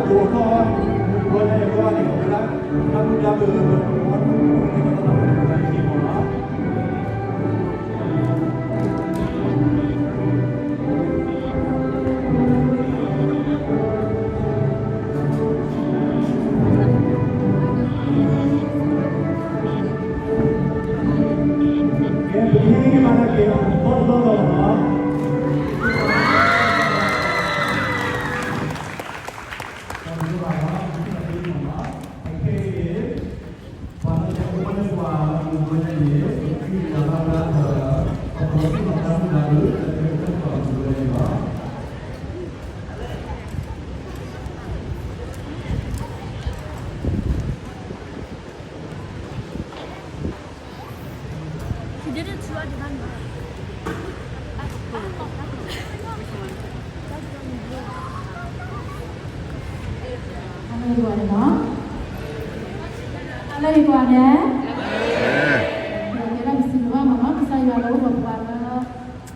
ဟါလၢယွၤန့ၣ်လီၤ. ဟါလၢယွၤန့ၣ်, ကဲဒၣ်ပစံးဘျုးဘၣ်မ့ၢ်နီၤ ကစၢ်ယွၤလၢအိၣ်ဒီးပှၤလၢ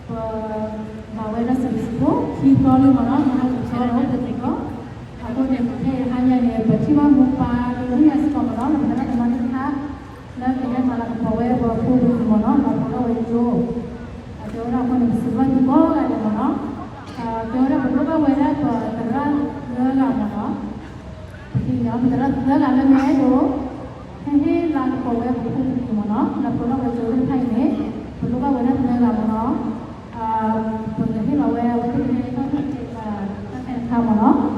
ပ မၤဝဲဒၣ်စံးဘျုးစံးဖှိၣ် ခံသီလံမ့ၢ်နီၤ မၤဝဲတသီဒီးအိၣ်တသီ, အဃိန့ၣ် ဖဲဟါညါန့ၣ် ပထံၣ်ဘၣ်မိၢ်ပၢ်လၢလၢယၤစ့ၢ်ကီးမ့ၢ်နီၤ လၢပသရၣ်သမါသ့ၣ်တဖၣ် လၢကဟဲမၤလၤကပီၤဝဲပဖိပလံၤမ့ၢ်နီၤ လီၤဖးထီၣ်ဝဲကၠိ, အကဲဝဲဒၣ်အဃိန့ၣ် ပစံးဘျုးဘၣ်သုကိးဂၤဒဲးမ့ၢ်နီၤ, ကဲဝဲဒၣ်ပလိၣ်ဘၣ်ဝဲဒၣ်ပသရၣ်သၢဂၤမ့ၢ်နီၤ ပသရၣ်သၢဂၤလၢမ့ၢ်အဲၣ်ဒိး ဟဲဟ့ၣ်လၤကပီၤဝဲပဖိပလံၤမ့ၢ်နီၤ လၢပလိၣ်ဘၣ်ဝဲကၠိသ့ၣ်တဖၣ်အံၤန့ၣ် ပလိၣ်ဘၣ်ဝဲဒၣ်သၢဂၤမ့ၢ်နီၤ, ပကဟ့ၣ်လီၤဝဲအဝဲသ့ၣ်ကဟဲတၢ်ခဲတခါမ့ၢ်နီ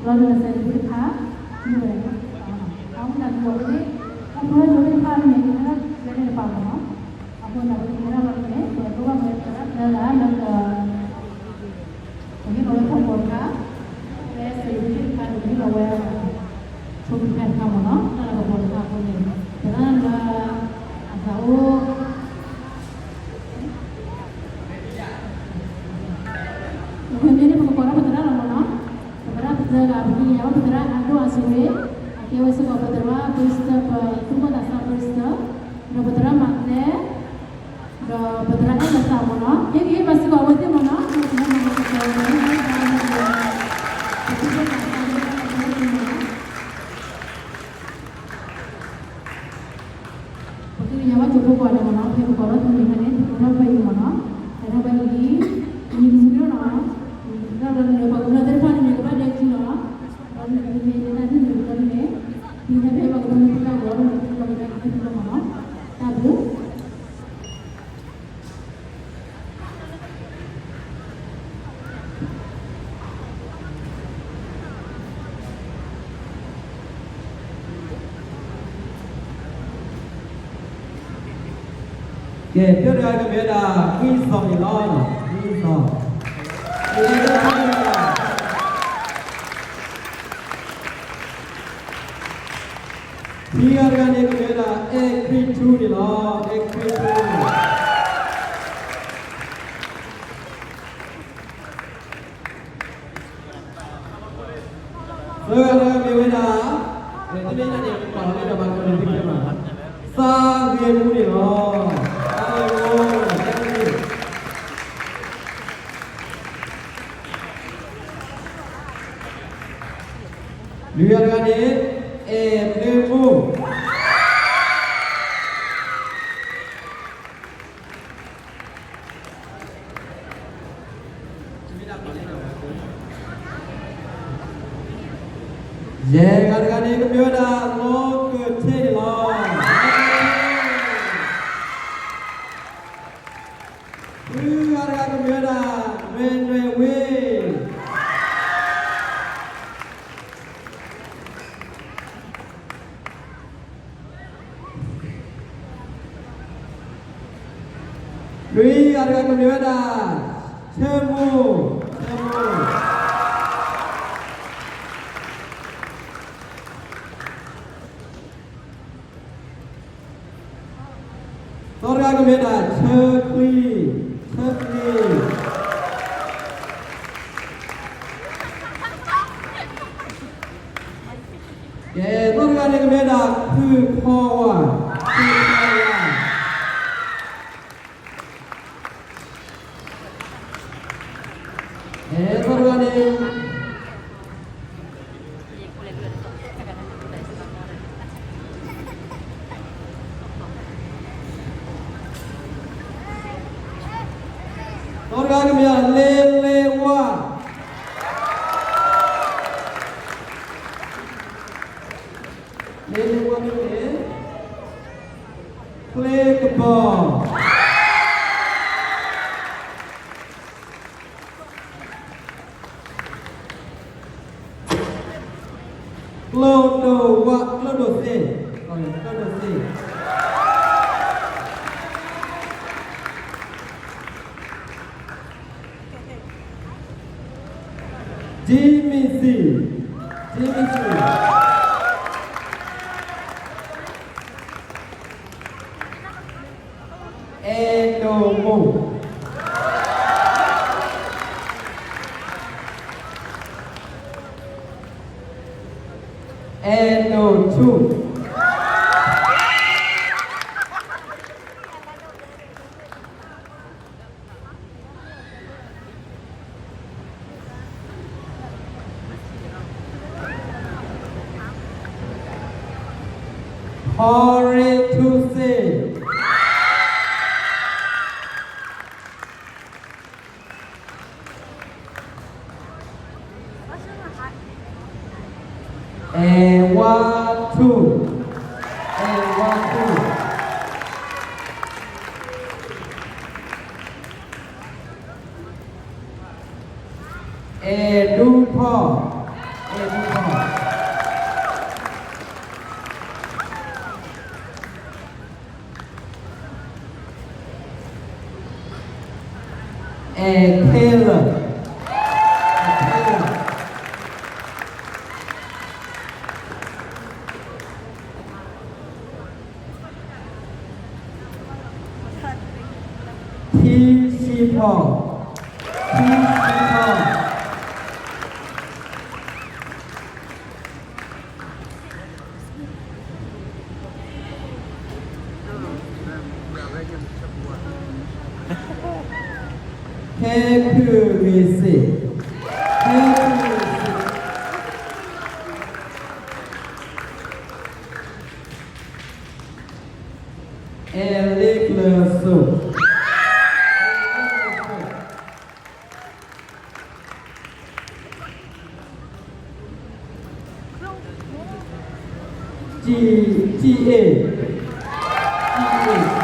ၤ, လီၤဒုးလီၤစဲးတဘ့ၣ်တခါ, မ့ၢ်ဝဲ, အဝဲဒၣ်ကီးဝဲသ့ၣ်, အဖိဒိၣ်သ့ၣ်တဖၣ်န့ၣ် ကဟဲဒၣ်ဝဲန့ၣ်တပၤမ့ၢ်နီၤ, အဃိန့ၣ် ပကဟဲဒၣ်လီၤန့ၣ် ပလိၣ်ဘၣ်ဝဲသရၣ်သၢဂၤလၢက ပဟ့ၣ်လီၤဝဲဖီခိၣ်တခါ, ဝဲစဲးတဘ့ၣ်တခါန့ၣ် ပဟ့ၣ်လီၤဝဲ ဆိကမိၣ်တခါမ့ၢ်နီၤ တၢ်လၤကပီၤတခါအဃိန့ၣ် သရၣ်လၢ အသးအိၣ် ပမ့ၢ်န့ၣ် ပကကိးထီၣ်ပသရၣ်လီၤမ့ၢ်နီၤ, ပသရၣ်ပသၢဂၤ ပသ့ၣ်ညါဘၣ်ပသရၣ်အဒိၣ်အဆိးဝ့ၣ်, အကဲဝဲစ့ၢ်ကီးပသရၣ် Brewster ပသူၣ်ဘီၣ်သးစၢ် Brewster, ဒီးပသရၣ်မၤသဲ, ဒီးပသရၣ်အဲၣ်လီၤသးမ့ၢ်နီၤ, ကဲက့ၤဘၣ်စ့ၢ်ကီးအဝဲသ့ၣ်မ့ၢ်နီၤ, ပသရၣ်မၤသဲ ပသ့ၣ်ညါဘၣ်ကၠိဖိကိးဂၤဒဲးမ့ၢ်နီၤ, ဖဲပကိးထီၣ်သုန့ၣ်ခါန့ၣ် သုကိးထီၣ်ဖဲအံၤမ့ၢ်နီၤ, ဖဲထီၣ်ဖဲအံၤ, မံၤမံၤလီၤနီၤ, မံၤလီၤလီၤန့ၣ် ပှၤကမျၢၢ်သ့ၣ်တဖၣ်န့ၣ် မ့ၢ်ကဘၣ်ဒဲကံလီၤ, ဒီးမ့ၢ်မ့ၢ်မ့ၢ်တၢ်န့ၣ်မ့ၢ်ကဘၣ်န့ၣ်, မ့ၢ်ဟဲဖဲပှၤကမျၢၢ်သ့ၣ်တဖၣ်လီၤ ဒီးမ့ၢ်ကဘၣ်ဒဲကံလီၤမ့ၢ်နီၤ, တၢ်ဘျုး ကဲ ပၢတဂၤကမ့ၢ်ဝဲဒၣ် ခွံစီၤန့ၣ်လီၤ, ခွံစီၤ, ခံဂၤတဂၤန့ၣ် ကမ့ၢ်ဝဲဒၣ် အဲၣ်ခွံထူန့ၣ်လီၤ, အဲၣ်ခွံထူ သၢဂၤတဂၤမ့ၢ်ဝဲဒၣ်, တမ့ၢ်န့ၣ် ပာ်လီၤလၢဒီးဘၣ်ကီးန့ၣ် သ့ၣ်ညါဘၣ်, သးဂ့ၤမူန့ၣ်လီၤ, သးဂ့ၤမူ, လွံၢ်ဂၤတဂၤန့ၣ် အဲၣ်ဘျ့မူ ယဲၢ်ဂၤတဂၤန့ၣ် ကမ့ၢ်ဝဲဒၣ် လီကထ့ၣ်န့ၣ်လီၤ. ဃုဂၤတဂၤကမ့ၢ်ဝဲဒၣ် နွဲၣ်နွဲၣ်ဝ့ၢ် လွံၢ်ဂၤတဂၤကမ့ၢ်ဝဲဒၣ် ဆၢမိၢ်, ဆၢမိၢ်, သီတဂၤကမ့ၢ်ဝဲဒၣ် ဆၢချံ, ဆၢချံ. ကဲ သီတဂၤန့ၣ်ကမ့ၢ်ဝဲဒၣ် ဖုဖီဝါ, ဖုဖီဝါ. ကဲ သီတဂၤန့ၣ် ဒ့ဝါန့ၣ် ချ့ကပီၤ ကျိဒိၣ်ဝါ ကျိဒိၣ်သ့, ကျိဒိၣ်သ့. ဒ်မံၤစံ, ဒ်မံၤစံ. အဲၣ်ဒိၣ်မိၢ်, အဲၣ်ဒိၣ်ထူ. ထီရ့ထူစ့, အဲၣ်ဝါထူ, အဲၣ်ဝါထူ. အဲၣ်ဒူထီ, အဲၣ်ဒူထီ. အဲၣ်ထ့လၢ, အဲၣ်ထ့လၢ. ထံဆံထီ, ထံဆံထီ. ခဲခုၣ်ဂ့ၤစ့, ခဲခုၣ်ဂ့ၤစ့. အဲၣ်လ့ကျၢၤစိ, ကၠံၣ်, ကၠံၣ်အ့ၣ်, ကၠံၣ်အ့ၣ်.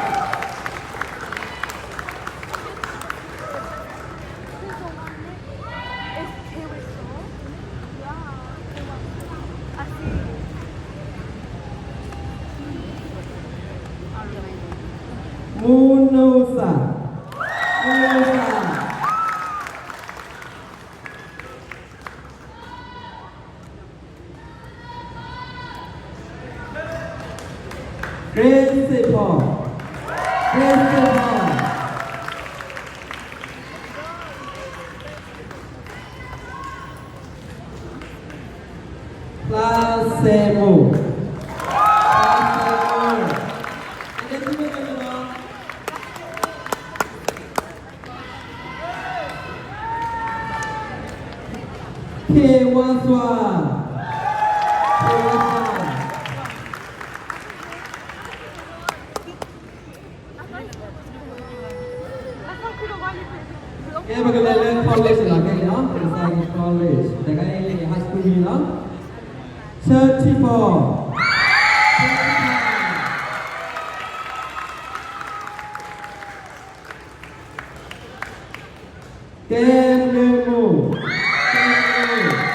မူနိစၢ်, မူနိစၢ်. ကျ့စ့ၣ်ဖီ, ကျ့စ့ၣ်ဖီ. ဖျါစဲမိၢ်, ဖျါစဲမိၢ်. ခ့ဝါသွါ, ခ့ဝါသွါ. ကဲ ပကလဲၤလၢ college လီၤ ခဲအံၤနီၤ, ကစၢ်က့ၤ college တခါအံၤ high school လံနီၤ. ဆၢထံဖီ, ဆၢထံဖီ. ကဲမုၢ်မိၢ်, ကဲမုၢ်မိၢ်.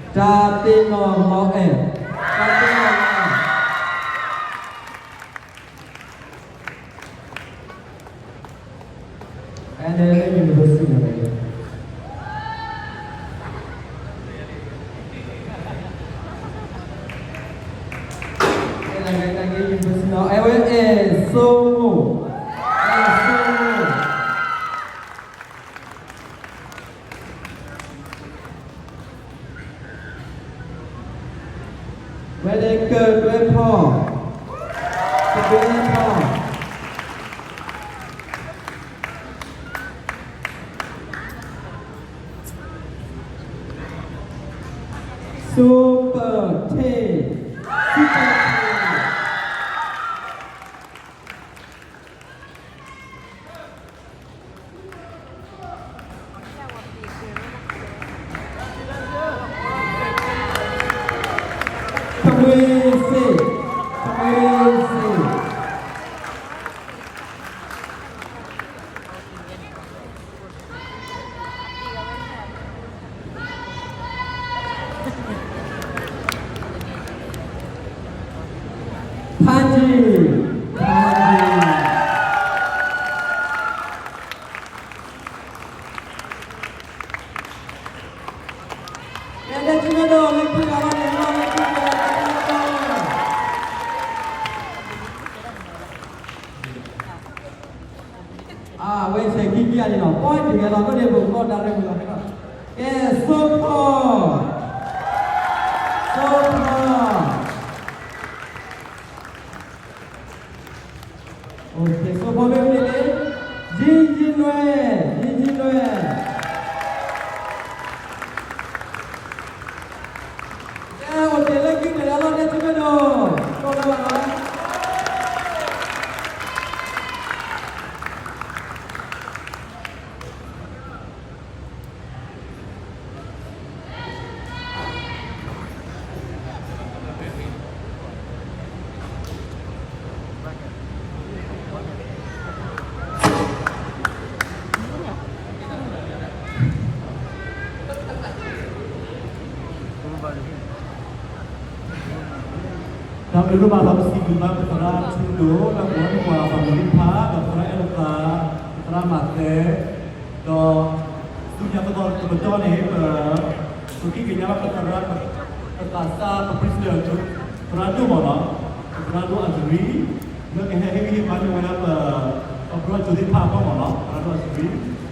တၢ်တ့ၢ်နီၣ်လီၤအဲၣ်, တၢ်တ့ၢ်နီၣ်လီၤအဲၣ်. အဲၣ်ဒိးလၢ university န့ၣ် အဲၣ်ဒိးလၢ university နီၤ, အဝဲအဲၣ်ဆိမိၢ်, အဲၣ်ဆိမိၢ်. ဝဲန့ၣ်ကၢၢ်တွဲဖီ, ကၢၢ်တွဲဖီ. ထွေးစ့ၣ်, ထွေးစ့ၣ်. ဖါတံၢ်, ဖါတံၢ်. ကဲ ဒဲကၠူမဲဒိၣ် လၢခံဂၤလီၤန့ၣ် လီၤလၢခံဂၤလီၤ ဒဲကၠူမဲဒိၣ်. အဝဲဆဲးခံခံဂၤန့ၣ်လီၤ ပီၢ်တဂၤလီၤ ကဒ့ၣ်ပကီၢ်တၢ်ရဲၣ်မုၢ်လီၤ ကဲ စိဖီ, စိဖီ. အိၣ်က့ၤ စိဖီမ့ၢ်ဝံၤန့ၣ် ယံယံနွဲၣ်, ယံယံနွဲၣ်. ကဲ အိၣ်က့ၤလၢခံတဂၤလီၤ ဒဲကၠူမဲဒိၣ် ကီၢ်လၢဘၣ်လီၤ. တၢ်ဘျုးဒိၣ်မးလီၤ ပစံးဘျုးဘၣ်ပသရၣ်ထူဒိၣ် ဒီးပှၤ ပှၤ ပှၤမုၢ်လံဖး ဒီးပသရၣ်အဲၣ်လိာ်သး ပသရၣ်မၤသဲ ဒီး ဆူညါသီသီတပတီၢ်န့ၣ် ပ ပကဟ့ၣ်ကညးဘၣ်ပသရၣ် ပသးစၢ် ပ president သရၣ်ဒိၣ်မးလီၤ ပသရၣ်ဒိၣ်အစရံ လၢကဟဲဟ့ၣ်ဂံၢ်ဟ့ၣ်ဘါန့ၢ်ဝဲဒၣ်ပ ပဘျီကၠိသ့ၣ်တဖၣ်အဂီၢ်မးလီၤ သရၣ်ဒိၣ်အစရံ